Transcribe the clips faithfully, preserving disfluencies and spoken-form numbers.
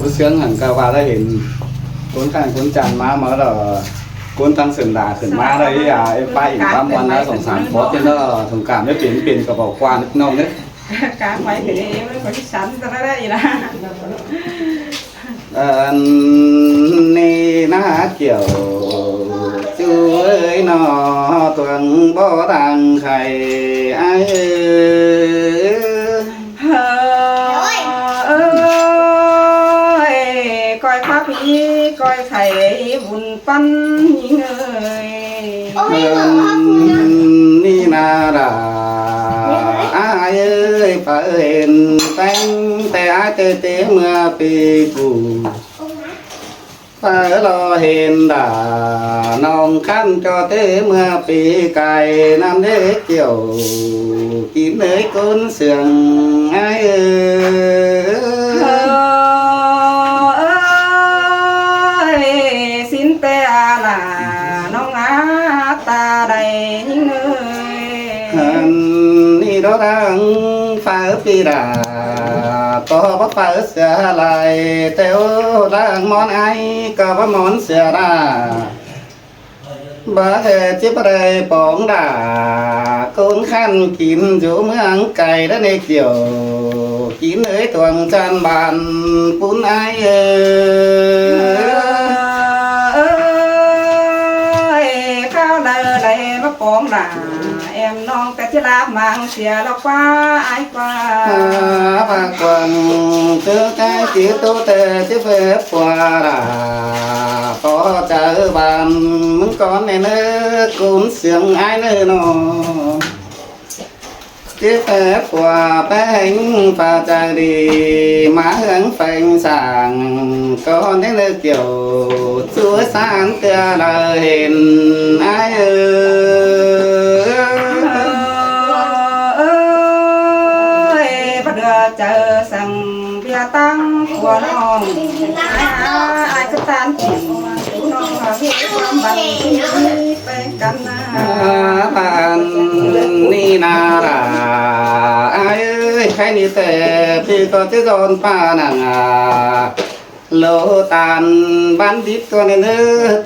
Sướng hẳn cà và đã hên cốn khăn cốn chăn má máu đó, cốn thăng sườn đà khửn má đây à, em phải ỉm bám quan đã sòng sàng khó trên đó, thông cảm với biển biển cả bảo quan nước nông đấy. Cá quay cái đấy, em có cái sắn ra đây là. Ăn nê ná kiểu chú ơi nó tuần bó đang khay ai ơi. Ơi, coi khắp ý, coi thầy vùn păn nhí ngơi. Ăn nê ná đà ai ơi, phải hên tánh, tè ai tê tê mưa pì cù. Phaư lo hên đả nong khăn cho tê mưa pì cài năm đế kiểu kín nơi cốn sương ai ơi. Ơi, xin tê à là nong á ta đầy những người. Hên đi đó đang phaư pì đả có bắp phaư sửa lại, têu đang món ai có bắp món sửa đà. Bá hè chếp bá đầy bóng đả, cốn khăn kín dú mưa áng cày đã nê kiểu, kín ới tuồng chăn bàn pún ai ơi. Ơi, khao đờ đầy bá bóng đả, em nong cái chếp lạp mang sia lọc qua ai qua. Bá quần chứa cái chữ tô tê chữ phê qua đả, có chữ bàn mứng con nê nơ cốn sướng ai nơ nô. Chữ phê qua pheng pha chữ đi má hương pheng sàng, con nê nơ kiểu chúa sáng tia đờ hên ai ơi. Ơi, bắt được chữ sàng bia tăng của nong. Ai, ai, ai cứ tan chỉnh, nong là biết quan bằng pheng căn. Ăn nê ná đà ai ơi, khay nê tê pì có chữ giòn pha nẳng à. Lô tan bắn đít con nê nơ,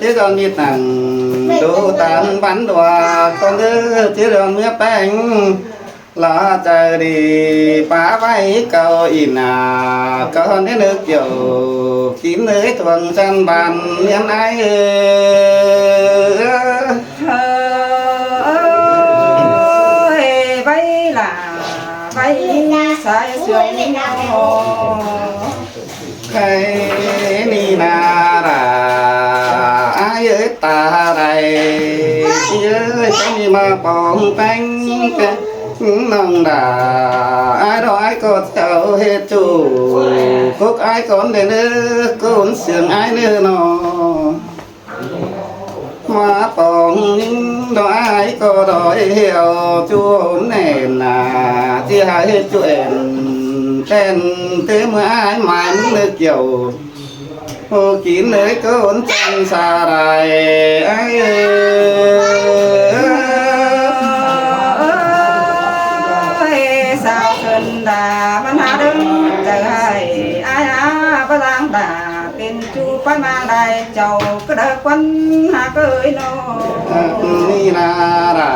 chữ giòn mịt nẳng. Lô tan bắn đùa con nơ, chữ giòn mía pheng. Lá chữ đi pá vay cầu ỉn à, con nê nơ kiểu kín ới tuồng chăn bàn miễn ai ơi. Ơi, vay là vay sai sương nhau. Khay nê ná đà ai ơi ta đảy, ơi khay nê má bóng pheng kê nong đà ai đó ai có chào hết chủ, khúc ai con đê nơ cốn sướng ai nơ nô. Má bóng đó ai có đòi hiểu chú nền à, chỉ hai chú em tên thế mà ai mà nơ kiểu ô kín nơi cốn chăn xa đài ai ơi. Ơi, sao cơn đà văn hà đứng trời ai á, bá lang đà tên chú bái mang đài chầu cứ đợi quân hà cơi nô. Nê ná đà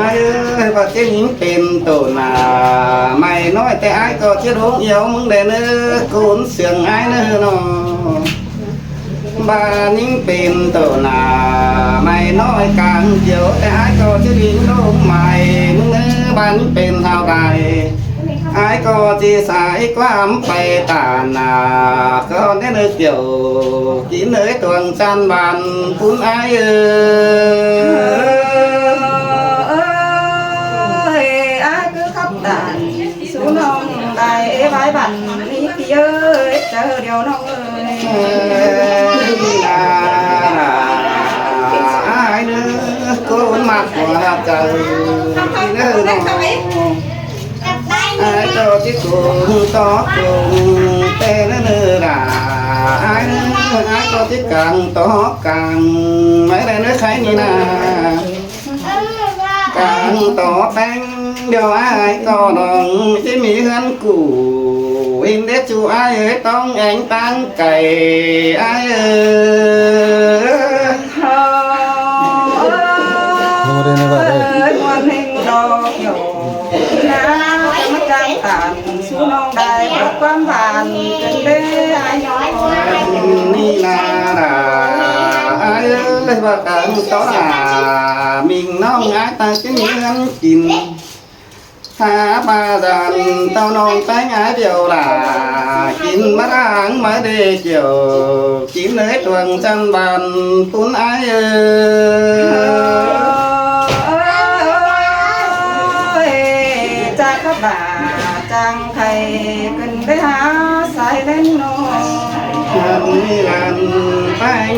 ai ơi, bá chê nhính pên tổ nả, mày nói tê ai có chê đốm yêu mứng đen ơ, cốn sướng ai nơ nô. Bá nhính pên tổ nả, mày nói càng chiều tê ai có chê đính đốm mày, mứng ơ, bá nhính pên thao đài. Ai có chê sai quám pay tả nả, con đen ơ kiểu, kín ới tuồng chăn bàn, pún ai ơi. Ơi, ai cứ khắp tản, sú nông đài ế bái bản, ý kì ơi, chờ điều nông ơi. Ai nơ, cốn mạc của hạt trời, nơ nông. Ai cho chiếc cuồng tó cuồng tê nơ nơ đà. Ai nơ, ai cho chiếc càng tó càng, mấy đây nơ khay nê ná. Càng tó pheng điều ai có đóng, chứ mí hươn củ, Pên đé ꞌchu ải ơi, ꞌtóng eng ꞌtáng cay ải ơi. Hơ, ới, muôn ꞌhinh đo kiêu. ꞌNa, ꞌmá ꞌchang tản, sú ꞌnọng đảy bók ꞌquám ꞌván, pên đé ải ꞌnị ꞌna đa. Ải ơi, báu căn tó đa, ꞌminh ꞌnọng ải ta ꞌchí ꞌnhướng kin. Hák ꞌva dan ꞌtạu ꞌnọng ꞌpéng ải bẻo đa, kin ꞌmá đang ꞌmá đé kiêu, kin ới tuang ꞌchăn ꞌván ꞌpun ải ơi. Ơi, chắc khắp đa, chang khay, pên đé hák sai ꞌlẹng ꞌnọ. Hăn ꞌmí lăn ꞌpéng,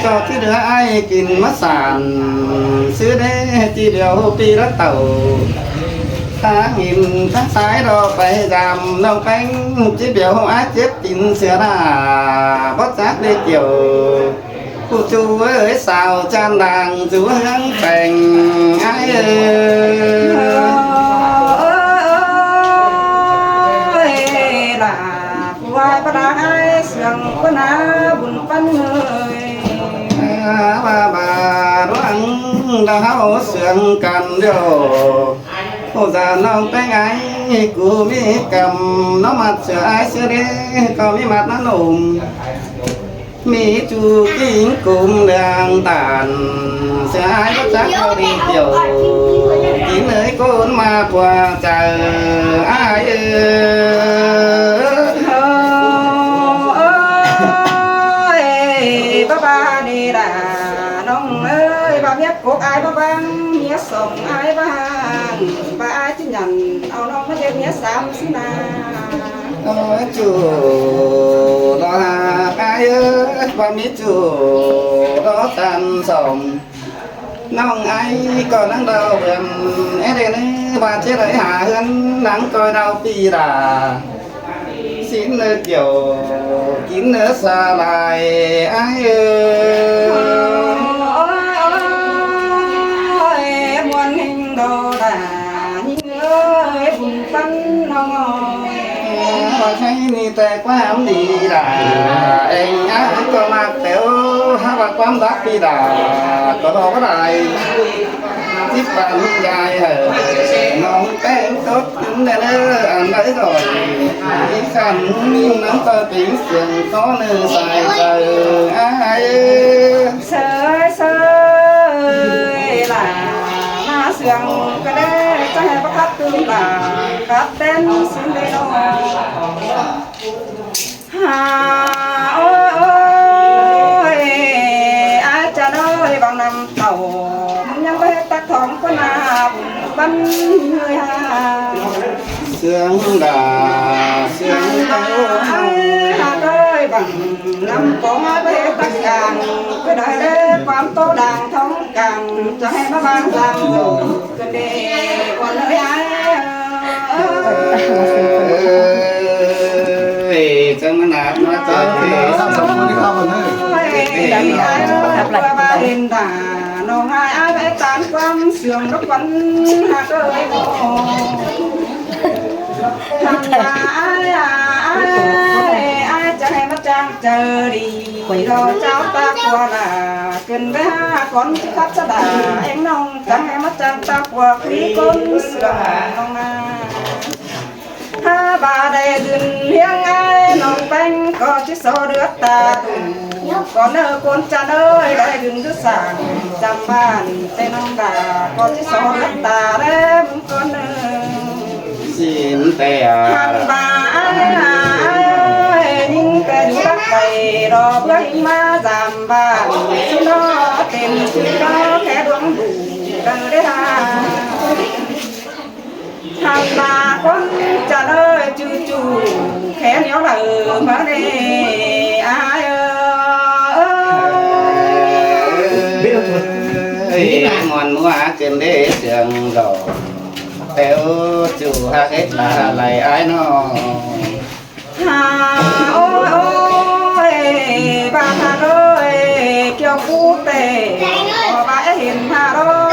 ꞌchọ ꞌchí đứa ải kin ꞌmá san, ꞌsứ đé ꞌchí bẻo ꞌpi đá tảu. Ta ꞌnghín ta sai đo pay dăm ꞌnọng ꞌpéng, ꞌchí bẻo ải chếp kin sửa đa, báu chắc đé kiêu. Ú ꞌchu ới, sao ꞌchăn đang dú ꞌhướng peng ải ơi. Ơi, ꞌlạ, ꞌpưa ải báu đang ải sương ꞌpưa ꞌna bun ꞌpắn ꞌhới. ꞌVa ꞌva ꞌluống đa ꞌháu sương căn điêu. Ô da ꞌnọng ꞌpéng ải, ꞌcọ ꞌmí căm ꞌnọ ꞌmặt sửa ải sửa đé, ꞌcọ ꞌmí ꞌmặt ꞌnặn ôm. ꞌMí ꞌchu kin cúm đang tản, sửa ải báu chắc ꞌháu đi kiêu, kin ới ꞌcốn ꞌmá ꞌpưa chaư ải ơi. Ơi, báu ꞌva đi đa, ꞌnọng ơi, ꞌva ꞌmiế cốc ải báu ꞌváng, ꞌmiế song ải ꞌváng, ꞌva ải ꞌchí nhẳn au ꞌnọng ꞌmá ꞌdệt ꞌmiế sam ꞌsứ ꞌna. Ôi, ꞌchu lo hák ải ơi, ꞌva ꞌmí ꞌchu lo ꞌtan song. ꞌNọng ải ꞌcọ ꞌnăng đao bươn, é đen ꞌva ꞌchí đảy hả ꞌhướn ꞌnăng ꞌcoi đao ꞌpi đa. Sín ꞌnớ kiêu, kin ꞌnớ sa lai ải ơi. Ôi, ôi, muôn ꞌhinh đo đa, ꞌnhính ơi, bun ꞌpắn ꞌnọng ơi. ꞌVa ꞌchái ꞌnị ꞌtẹ ꞌquám đi đa, eng ải ꞌcọ ꞌmặc tẻo, hák ꞌva ꞌquám đắc đi đa, ꞌcọ đo báu đảy. Chip ꞌván ꞌnhính đai hả, ꞌnọng ꞌpéng tót ꞌnưng đe ꞌnớ, ăn đảy đòi. Đi khăn ꞌnưng ꞌnặn ꞌtoi pính sương ꞌtó ꞌnư sai sai ải. Sơi sơi ꞌlạ, ꞌmá sương ꞌcọ đé, ꞌchá ꞌhê báu khắp ꞌtưng ꞌlạ, khắp ꞌtén sín đé ꞌnọ. Hả, ôi, ôi, ải ꞌchăn ơi, bang năm tảu, ꞌmắn ꞌnhắng báu ꞌhế tắc thong ꞌcốn ꞌna, bun ꞌpắn ꞌhới hả. Sương đa, sương đa. Ải hả ơi, bang năm tảu ꞌmắn báu ꞌhế tắc cang, ꞌcọ đảy đé ꞌquám ꞌtố đang thong cang, ꞌchọ ꞌhế ꞌmá bang cang dô. Ê, chớ ꞌmá nạp ꞌmá chớ. Ê, ê, ê, ê, ê, ê, ê, ꞌnọng ải ải ꞌváng ꞌquám sương đốc ꞌquắn hả ơi. Hăng ꞌva ải ải ải ꞌchá ꞌhế ꞌmá chang chaư đi, lo chảu ta ꞌquá ꞌlạ, ꞌcứn ꞌvế hả ꞌcốn ꞌchí khắp ꞌchá đa, eng ꞌnọng Chắng em ꞌmá chang ta ꞌquá khuy ꞌcốn sương ꞌnọng ꞌna. Hả ꞌva đảy dưng ꞌhiếng ải ꞌnọng ꞌpéng ꞌcọ ꞌchí so đứa ta tủ. ꞌCọ ꞌnớ ꞌcốn chăn ơi đảy dưng dú sảng chăm ꞌván ꞌtẹ ꞌnọng đa ꞌcọ ꞌchí so đứa ta đảy ꞌcốn ꞌnớ. Xin ꞌtẹ hẳn ꞌva ải ải ꞌnhính ꞌtẹ dú đắc cay đo bướng ꞌmá dăm ꞌván. Sư ꞌnọ tên sư ꞌnọ khék ꞌluống đủ đaư đảy hả. Hăn ꞌva ꞌcốn chăn ơi ꞌchu ꞌchu khék ꞌnéo đaư ꞌmá ꞌnị ải ơi. Ê, ꞌmuôn ꞌmứa ꞌcứn đảy sương đỏ. Téo ꞌchu hák ết ta lai ải ꞌnọ. Hả ôi ôi, ꞌva hả ơi, kiêu pú ꞌtẹ, ꞌcọ ꞌva é hên hả ꞌló.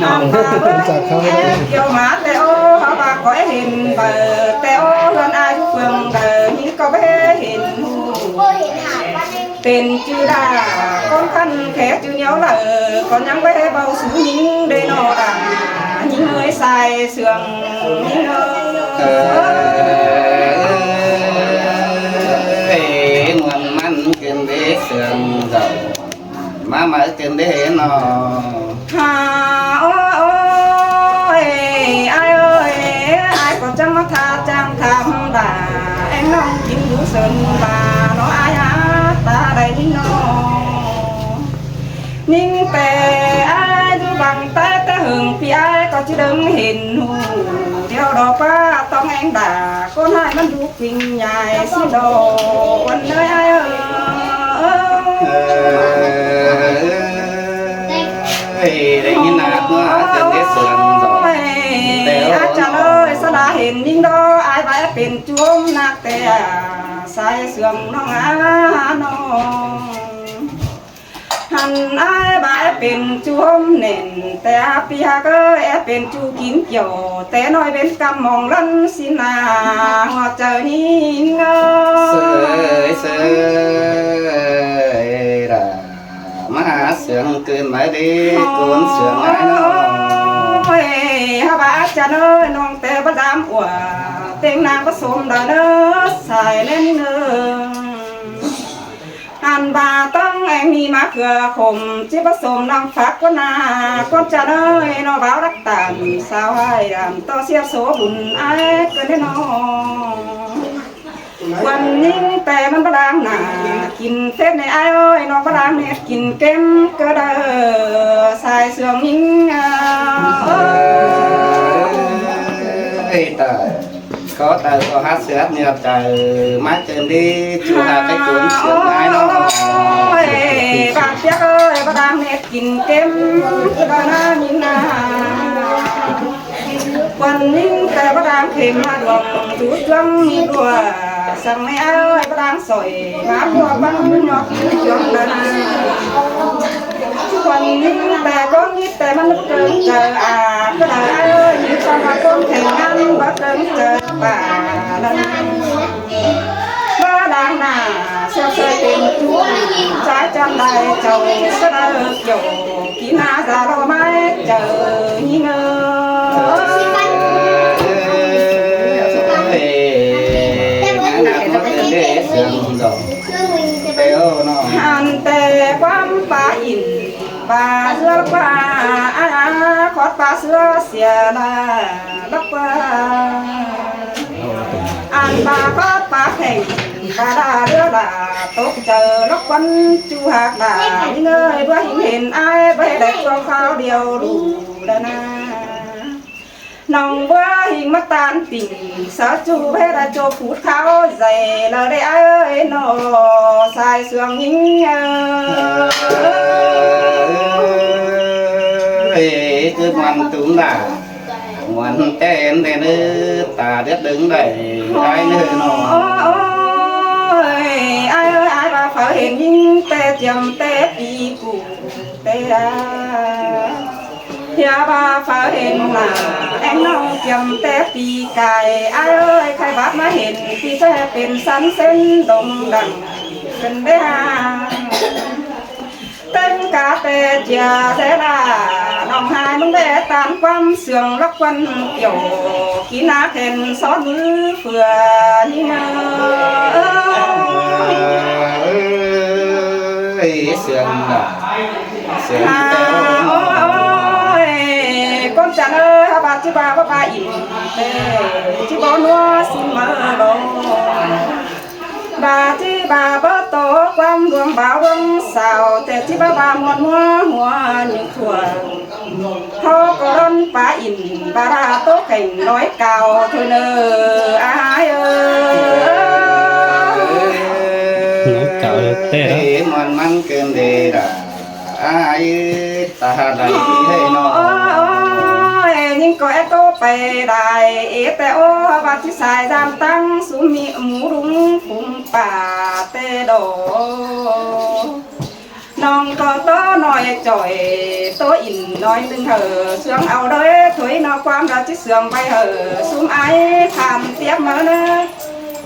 Hả ꞌva ơi, é kiêu ꞌmá ꞌtẹ ô, hả ꞌva ꞌcọ é hên Pên báu té ók ꞌhướn ai ꞌchu phượng đaư, ꞌnhính ꞌcọ báu hên ꞌhụ. Pên ꞌchư đa ꞌcốn khăn khé ꞌchư ꞌnéo đaư, ꞌcốn ꞌnhắng báu báu sú ꞌnhính đé ꞌnọ đa. ꞌNhính ơi sai sương ꞌnhính ơi. Ê, muôn ꞌmắn ꞌcứn đé sương dầu. ꞌMá máư ꞌcứn đé ꞌnọ. Hả, ôi, ôi, ai ơi, ai ꞌcọ chắng ꞌmá tha chắng tham đa, ꞌen ꞌnọng kin ꞌhụ sơn ba, ꞌnọ ai hả, ta đảy ꞌnị ꞌnọ. ꞌNhính té ai ꞌchu băng té té hưng ꞌpi ai ꞌcọ ꞌchư đơng hên ꞌhụ, điêu đó ꞌpa ꞌtong ꞌen đa, ꞌcốn ꞌhại ꞌmắn ꞌchu ꞌquinh nhai ꞌsứ đo, uôn ơi ai ơi. Ê, đảy ꞌnhính ꞌnạp ꞌnớ, ꞌcứn đé sương dầu. Ôi, ꞌchư ơi, sa đa hên ꞌnhính đó, ai báu pên ꞌchu ꞌnạp té, sai sương ꞌnọng a ꞌnọng. Hăn ai báu pên ꞌchu ꞌnén té ꞌpi hák ơi, pên ꞌchu kin kiẻo, té ꞌnọi bến căm mong lăn ꞌsịn a, ꞌhọt chaư ꞌnhính ơi. Sơi, sơi, đa. ꞌMá hả sương ꞌcứn mai đé, ꞌcốn sương ai ꞌnọ. Ôi, hả báu ꞌchư ơi, ꞌnọng té báu dám ua, ꞌtếng ꞌnáng báu sôm đa ꞌnớ, sai ꞌnén ꞌnớ. Ăn ba ꞌtóng eng ꞌnị ꞌmá khưa khôm, ꞌchí báu sôm ꞌnọng phác ꞌcốn a, ꞌcốn ꞌchư ơi, ꞌnọ báo đắc tản, sao ai đản ꞌto sia số bun ai ꞌcọ ꞌnị ꞌnọ. Khuôn ꞌnhính té ꞌmắn báu đang nả, kin phết ꞌnị ai ơi, ꞌnọng báu đang ꞌnị kin kêm ꞌcọ đaư, sai sương ꞌnhính a. Ê, ta, có ta có hát sướng nhiều trời, mái trên đi, chu hả cái cuốn sướng ai đó. Ôi, bạn Piếc ơi, báu đang ꞌnị kin kêm ꞌcọ đaư ꞌnị ꞌnạ. Khuôn ꞌnhính té báu đang khêm ꞌmá đuông, ꞌchu chuông ꞌmí đua, săng ꞌnị ai ơi, báu đang sỏi ꞌmá đua băng nhọt ꞌchu chuông đaư ꞌnạ. Khuôn ꞌnhính té ꞌcốn ꞌnị té ꞌmắn báu ꞌcợng chaư a, ꞌcọ đaư ai ơi, ꞌnhính ꞌcọ ꞌmá ꞌcốn khêm ꞌnặn báu ꞌcợng chaư bả đaư ꞌnạ. Báu đang nả, seo sơi pên ꞌchu, ꞌchái chăm đai chảu, ꞌcọ đaư kiẻo, kin ꞌnạ da lo mai chaư ꞌnhính ơi. Ăn té ꞌquám pá ỉn, pá ꞌsứa lốc ꞌva, a, a, khót pá ꞌsứa sia la, lốc ꞌva. Ăn pá khót pá kheng, pá đa ꞌlứa đa, tốc chaư lốc ꞌquăn ꞌchu hák đa, ꞌnhính ơi, báu ꞌhính hên ai, báu đảy ꞌchuông kháo điêu ꞌlụk đaư ꞌnạ. ꞌNọng báu ꞌhính ꞌmá ꞌtan tỉnh, sa ꞌchu báu đảy ꞌchọ phút kháo dạy, lỏ đảy ai ơi ꞌnọ, sai sương ꞌnhính ơi. Ê, ꞌcứ muôn tủm đa. Muôn té ên đen ư, ta điếc đứng đảy, ai ꞌnớ ꞌnọ. Ôi, ai ơi, ai báu phaư hên ꞌnhính té chiêm té pi ꞌcụ té a. Hia báu phaư hên nả, eng ꞌnọng chiêm té pi cai, ai ơi, khai bát ꞌmá hên, pi ꞌchớ pên săn sên đông đẳng, pên đé a. Têng cá tê chia sẻ đa, ꞌnọng hai ꞌmứng bé ꞌtan ꞌquám sương lốc ꞌquăn kiẻo, kin ꞌnạ khen sót ꞌmứ phưa ꞌnị ơ. Ê, sương đa. Sương té ơ. Ôi, ôi, ôi, ꞌcốn chăn ơi, hả bát ꞌchí ba báu ba ỉm, ê, ꞌchí báu ꞌnua ꞌsịn ꞌmá lo. Ba ꞌchí ba báu ꞌtố ꞌquám ꞌluống báo ꞌluống sao, ꞌtẹ ꞌchí báu ba muôn ꞌmúa ꞌhua nhứng thua. ꞌHáu ꞌcọ đón pá ỉn, ba đa ꞌtố khẻng nói cao thôi nơ, ai ơi. Nói cao té đó. Ê, muôn ꞌmắn ꞌcứn đé đa. Ai, ta đảy ꞌhế ꞌnọ. Ôi, ꞌnhính ꞌcọ é ꞌtố pay đảy, ê té ơ, bát ꞌchí sai ꞌdan ꞌtáng sú ꞌmí ꞌmú ꞌlung phung pá té đỏ. ꞌNọng ꞌcọ ꞌtố ꞌnọi ꞌchoi ꞌtố ỉn ꞌnọi ꞌnưng hảư, sương au đôi thôi ꞌnọ ꞌquám đa ꞌchí sương ꞌvạy hảư sum ai tham tiếp ꞌmá ꞌnớ.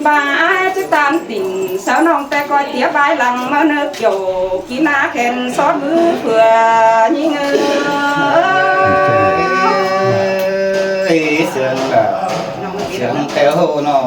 ꞌVa ai ꞌchí ꞌtan tỉnh, sau ꞌnọng ꞌtẹ ꞌcoi tiếp ꞌvạy lăng ꞌmá ꞌnớ, kiẻo kí ꞌná khen sót ꞌmứ phưa ꞌnhính ꞌnớ. Ê, sương ꞌva, sương ꞌtẹ ꞌhụ ꞌnọ.